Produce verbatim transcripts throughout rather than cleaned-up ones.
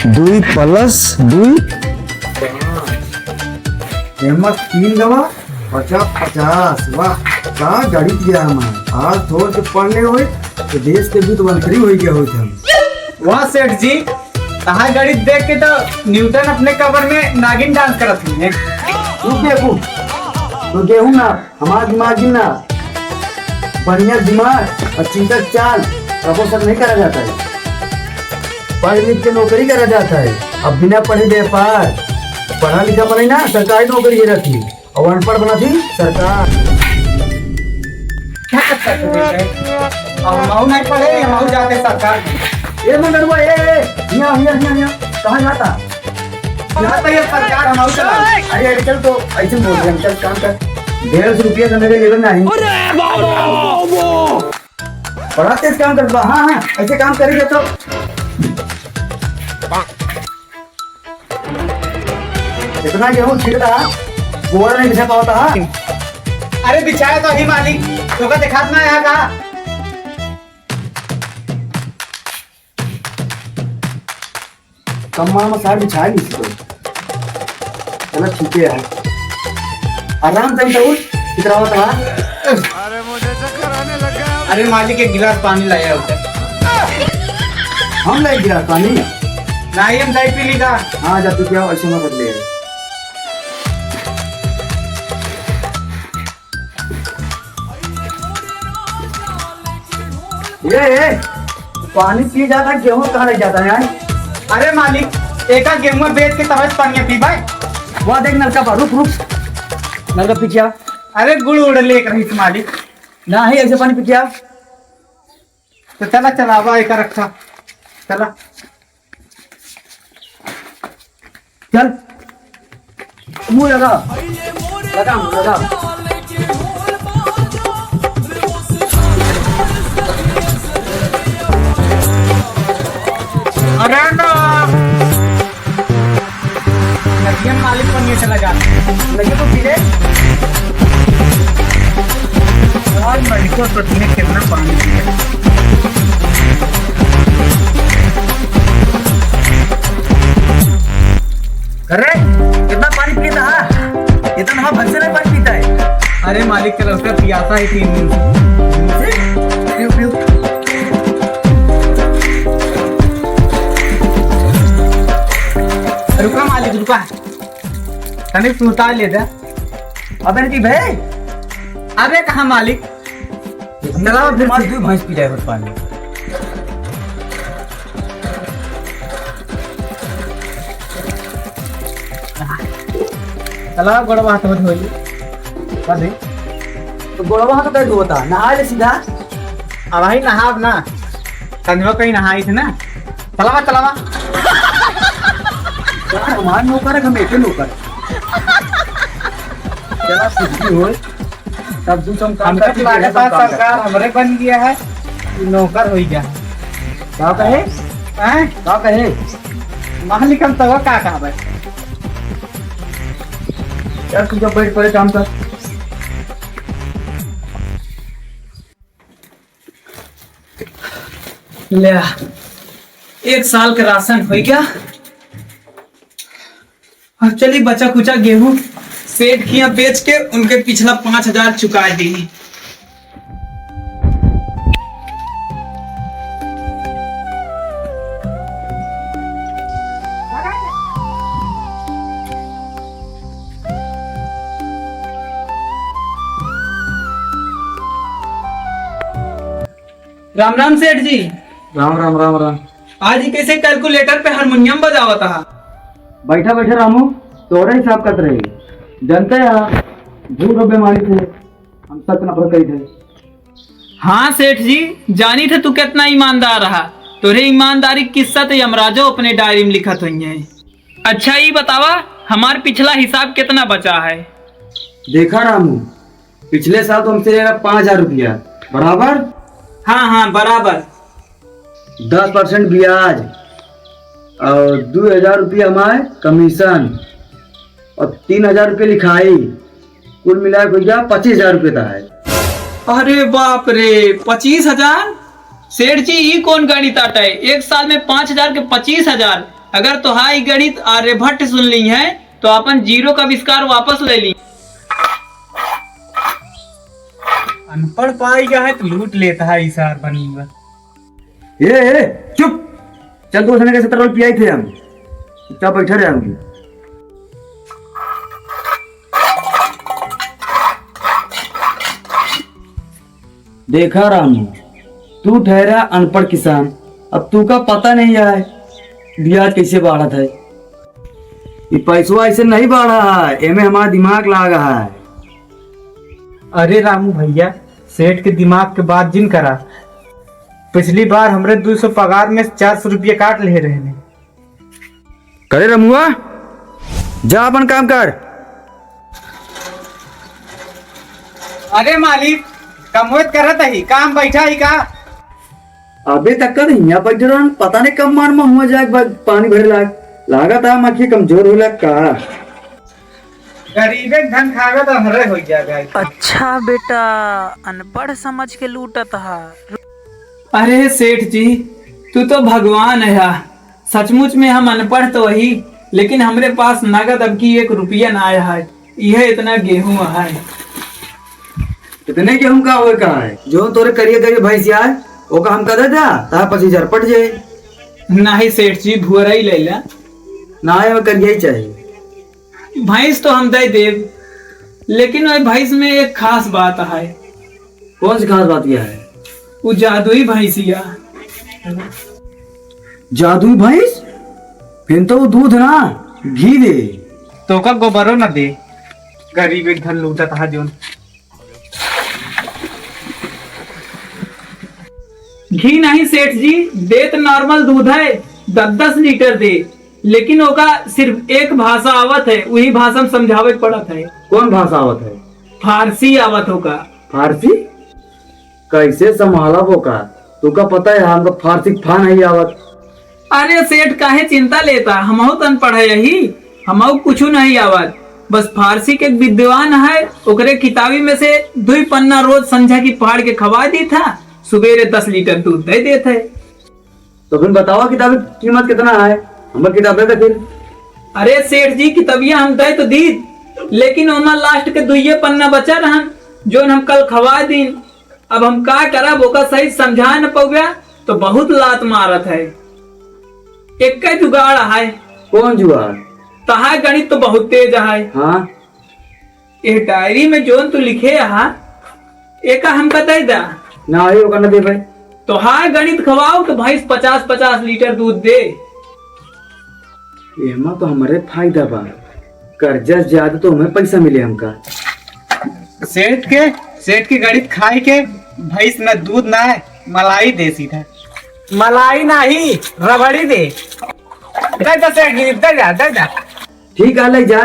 दुई प्लस दुई। एमा तीन गवा, पचास, पचास। वाह, का गणित गया हमार। आज थोड़ के पढ़ ले होई, तो देश के वित्त मंत्री होई गया होई हम। वाह सेठ जी, तहार गणित देख के तो न्यूटन अपने कबर में नागिन डांस करत हुई है। तू बेवकूफ, तो गेहूं ना हमार दिमाग ही ना, बढ़िया दिमाग और चिंता चाल, कबो सब नहीं करा जाता है। पढ़ लिख के नौकरी करा जाता है, अब बिना पढ़े व्यापार। पढ़ा लिखा बने ना, सरकारी नौकरी ये रहती, और अनपढ़ बना थी सरकार। क्या करता तू बेटा? अब हम नहीं पढ़े, हम जाते सरकार। ए मंगरुआ, ए, ए, हिया, हिया, हिया, हिया। कहाँ जाता? यहाँ पे ये सरकार हमारे चला। अरे, अरे, चल तो, ऐसे बोल रहे हैं, चल काम कर। डेढ़ सौ रुपया का मेरे लेबर नहीं। अरे बाबा, बाबा। बड़ा तेज काम करता। हाँ, हाँ, ऐसे काम करेगा तो। इतना गेहूं छिड़का, गोड़ नहीं बिछा पावता है। अरे बिछाया तो ही मालिक, तो का दिखात ना आया का? कम माल में साहब बिछाया नहीं इसको। चलो ठीक है यार, आराम से तो उठ, कितना होता है? अरे मालिक, एक गिलास पानी लाया होता। हम लाए गिलास पानी? नहीं, हम चाय पी ली था। हाँ, जब तू क्या ऐसे मत ले। ये, ये, पानी पी जाता, गेहूं कहाँ ले जाता है यार? अरे मालिक, एका गेहूं बेच के तबे पानी पी भाई। वहाँ देख नलका पर, रुक, रुक। नलका पी क्या? अरे गुड़ उड़ लेकर रही मालिक। ना ही ऐसे पानी पी क्या? तो चला, चलावा एका रखा। चला। चल। मुंह लगा। लगा, मुंह लगा। अरे ना। नदिया मालिक बनिए चला जा। लगे तो पीले। यार, मलिको तो तूने कितना पानी पिया। अरे, कितना पानी पीता है? इतना हमारा भर से नहीं पानी पीता है। अरे मालिक, कल उसका पियासा है तीन दिन से। पीऊ, पीऊ। रुका मालिक, रुका। तनिक सुता ले दे। अबे नहीं भाई। अबे कहाँ मालिक? चलाओ फिर से। तू भैंस पी जाए बस पानी। चलाओ, गोड़वा हाथ में धोई। कर दे। तो गोड़वा हाथ तो धोता, नहा ले सीधा। अब भाई नहाब ना, संजवा कहीं नहाई थे ना। चलावा, चलावा। यार, हमार नौकर है, हम एके नौकर। चला, कुछ भी होए, तब तू सब काम हमका कर, तो लागत है सरकार हमरे बन गया है, कि नौकर हो गया है। का कहे? हैं? का कहे? मालिक, हम तो का कहबे? यार, तू जब बैठ पड़े काम कर। ले आ, एक साल के राशन होइ गया। अब चली बचा कुचा गेहूं सेठ के यहाँ बेच के उनके पिछला पाँच हजार चुका दी। राम राम सेठ जी। राम राम, राम राम। आज ही कैसे कैलकुलेटर पे हारमोनियम बजावत हा? बैठा बैठा रामू, तोरे हिसाब करत रही। जनते हा, झूठ और बेमारी से हम सत्य नफरत करी थे। हाँ सेठ जी, जानी थे तू कितना ईमानदार रहा। तोरे ईमानदारी किस्सा तो यमराजो अपने डायरी में लिखत होइहैं। अच्छा, ई बतावा, हमार पिछला हिसाब कितना बचा है? देखा रामू, पिछले साल तो हमसे ले रहा पाँच हजार रुपया, बराबर? हाँ, हाँ, बराबर। दस परसेंट ब्याज और दो हजार रुपया हमारे कमीशन और तीन हजार रुपया लिखाई, कुल मिला के भैया पच्चीस हजार रुपया तो है। अरे बाप रे, पच्चीस हजार? सेठ जी, ई कौन गणित आटा है? एक साल में पाँच हजार के पच्चीस हजार। अगर तोहार ई गणित आर्यभट्ट सुन ली है, तो अपन जीरो का आविष्कार वापस ले ली। अनपढ़ पाई गया है तो लूट लेता है ई सार बनी हुआ। ए, ए, चुप! चल, तू उसने कैसे तरल पियाई थे हम? चुपचाप बैठे रहे हम। देखा रामू, तू ठहरा अनपढ़ किसान, अब तू का पता नहीं है ब्याज कैसे बढ़त है। ये पैसवा ऐसे नहीं बढ़ा है, एमे हमारा दिमाग लागा है। अरे रामू भैया, सेठ के दिमाग के बात जिन करा। पिछली बार हमरे दो सौ पगार में चार सौ रुपये काट ले रहे ने। करे रमुआ, जा अपन काम कर। अरे मालिक, कमवत करत ही, काम बैठा ही का? अबे तक कर हियाँ बैठ रहन, पता नहीं कब मार में हुआ जाए, ब-, पानी भरे लाग। लागत है मक्खी कमजोर होला का? गरीबे के धन खावे तो हरे हो जाएगा। अच्छा बेटा, अनपढ़ समझ के लूटत हा। अरे सेठ जी, तू तो भगवान है। सचमुच में हम अनपढ़ तो वही, लेकिन हमरे पास नगद अब की एक रुपया ना आया है। यह इतना गेहूं है। इतने गेहूं का होए का है? जो तोरे करिए करिए भैंसिया है, ओका हमका दे दा, ताहा पच्चीस हजार पट जाए। नहीं सेठ जी, भुअरा ही ले ला। ना, हमें करिया ही चाहिए। भैंस तो हम दे देब, लेकिन वही भैंस में एक खास बात है। कौन सी खास बात यह है? वो जादुई भैंसिया। जादुई भैंस? फिर तो वो दूध ना, घी दे। तो का गोबरो ना दे, गरीब एक धन लूटत हा जोन। घी नहीं सेठ जी, देत normal दूध है, दस दस लीटर दे, लेकिन ओका सिर्फ एक भाषा आवत है, वही भाषा में समझावे के पड़त है। कौन भाषा आवत है? फारसी आवत होका। फारसी? कैसे संभालब ओका? तुका पता है हमका फारसी फा नहीं आवत। अरे सेठ, काहे चिंता लेता, हमहू तो अनपढ़ है यही, हमहू कुछ नहीं आवत। बस फारसी के एक विद्वान है, ओकरे किताबी में से दुई पन्ना रोज संझा की फाड़ के खवा दीत हा, सुबेरे दस लीटर दूध दे देत है। तो फिर बतावा किताब की कीमत कितना है, हमका किताब दे दे फिर। अरे सेठ जी, किताबिया हम दे तो दीत, लेकिन ओमा last के दुइये पन्ना बचा रहन, जोन हम कल खवा दीन। अब हम का करब, ओका सही समझा न पउबे तो बहुत लात मारत है। एक्के जुगाड़ है। कौन जुगाड़? तहार गणित तो बहुत तेज है। हाँ। एह डायरी में जोन तू लिखे हा, एका हमका दे दा। ना, ये ओका न दे भाई। तोहार गणित खवाओ तो भैंस पचास पचास लीटर दूध दे। एमा तो हमरे फायदा बा, कर्जा से ज्यादा तो हमें पैसा मिले हमका। सेठ के, सेठ के गणित खाए के भैंस न दूध ना है, मलाई दे सीधा। मलाई नाही, रबड़ी दे। दे दे सेठ जी, दे जा, दे जा। ठीक है, ले जा।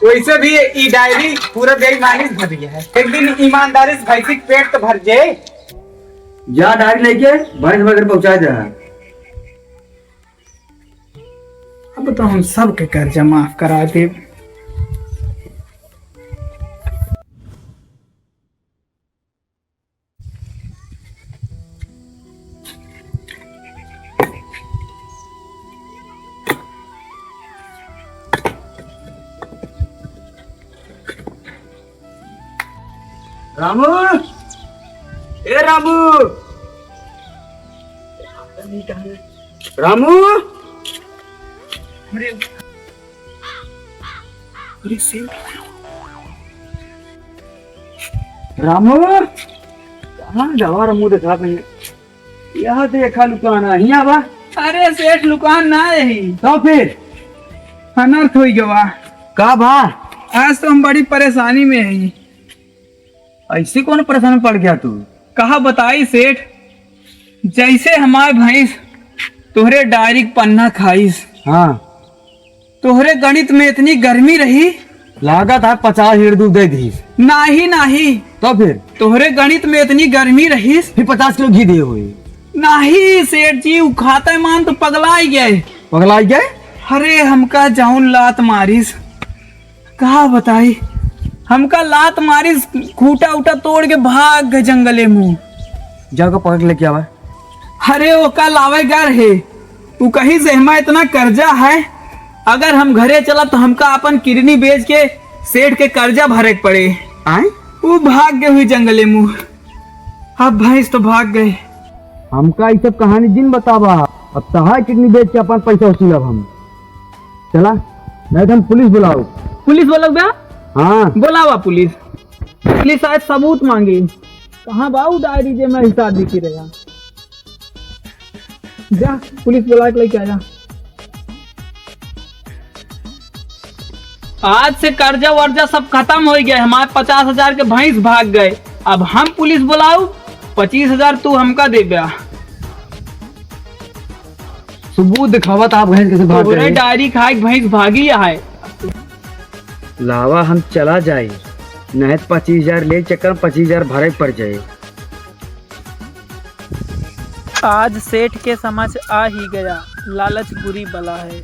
वैसे भी ई डायरी पूरा बेईमानी से भरी है। एक दिन ईमानदारी से भैंसी के पेट तो भर जाए। जा डायरी लेके भैंस वगैरह पहुंचा दे। अब तो हम सबके कर्जा माफ करा देब। रामू, ए रामू, रामू, अरे, अरे सेठ, रामू, कहाँ गवा रामू, देखा नहीं। यहाँ देखा लुकाना, हियाँ बा। अरे सेठ, लुकान ना यही। तो फिर? अनर्थ होई गवा। का बा? आज तो हम बड़ी परेशानी में हई। ऐसे कौन परेशान पड़ गया तू? कहा बताई सेठ, जैसे हमार भैंस तोहरे डायरी के पन्ना खाइस। हाँ। तोहरे गणित में इतनी गर्मी रही। लागत है पचास लीटर दूध दे दीस। नाही, नाही, तो फिर? तोहरे गणित में इतनी गर्मी रहीस। फिर पचास किलो घी दिए हुए। नहीं सेठ जी, उ खाते मान तो पगलाई गए। पगलाई गए? अरे हमका जौन लात मारिस, का बताई, हमका लात मारिस, खूटा उटा तोड़ के भाग गए जंगले मुँह। जाओ का पकड़ के लेके आवा। अरे ओका लावे गर है, उ कही से हमा इतना कर्जा है, अगर हम घरे चलब तो हमका अपन किडनी बेच के सेठ के कर्जा भरे के पड़े। आय? उ भाग गए हुई जंगले मुँह। अब भैंस तो भाग गए। हमका ई सब कहानी जिन बतावा, अब तहार किडनी बेच के अपन पैसा वसूलब हम। चला, नहीं तो हम पुलिस बुलाओ। पुलिस बोलब बे? हाँ। बोलावा पुलिस। पुलिस आए सबूत मांगी। कहाँ बा उ डायरी जे मैं हिसाब लिखी रहा? जा, पुलिस बुला के लेके आया। आज से कर्जा वर्जा सब खत्म होइ गया। हमारे पचास हजार के भैंस भाग गए, अब हम पुलिस बुलाऊ, पच्चीस हजार तू हमका देबे। सबूत दिखावा तो आप भैंस कैसे भाग तोरे गए? डायरी खाए के भैंस भागी है। लावा हम चला जाए, नहीं तो पच्चीस हजार ले चक्कर में पच्चीस हजार भरे पड़ जाए। आज सेठ के समझ आ ही गया, लालच बुरी बला है।